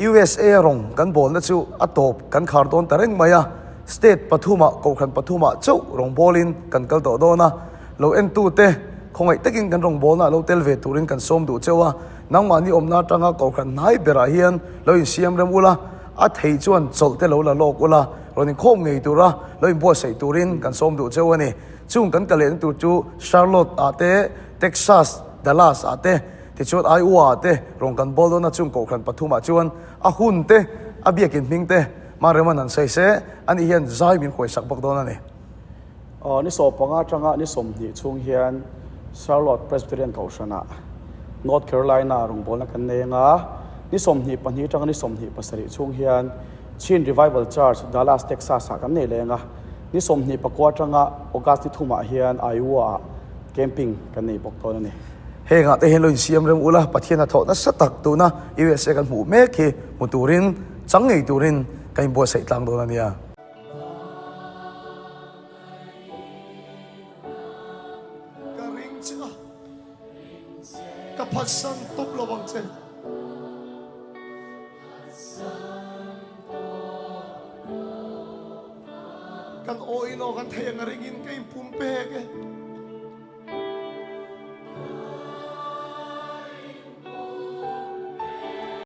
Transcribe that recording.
USA rawng kan bawlna chu a tawp kan khar dawn ta reng mai a, state pathumah, kohhran pathumah chauh rawng bawlin kan kal tawh dawn a. Lo entute khawngaih takin kan rawng bawlna lo tel ve turin kan sawm duh cheu a, nangmahni awmna atanga kohhran hnai berah hian lo insiam rem ula, a thei chuan chawlh te lo la lawk ula, rawn inkhawm ngei tura lo inbuatsaih turin kan sawm duh cheu a ni. Chung kan kalehna tur chu Charlotte ah te, Texas, Dallas ah te, Tichuan Iowa ah te rawn kan bawl dawn a, chung kohhran pathumah chuan a hun te, a biakin hming te Mareman an sawi se, ani hian zai min huaisak bawk dawn a ni. Aw, ni sawmpanga atanga ni 20 chhung hian Charlotte Presbyterian Kohhranah North Carolina rawngbawlna kan nei anga, ni 24 atanga ni 27 chhung hian Chin Revival Church, Dallas, Texas ah kan nei leh anga, ni 29 atanga August ni thumah hian Iowa ah camping kan nei bawk dawn a ni. Hengah te hian lo insiam rem ula, Pathian a thawh nasa tak tuna USA kan hmuh mek hi hmu turin, chang ngei turin kan inbuatsaih tlang dawn a nia. Ka ring che a, ka phatsan tawp lo ang che. Kan aw in aw kan thei ang a ringin ka inpum pek e.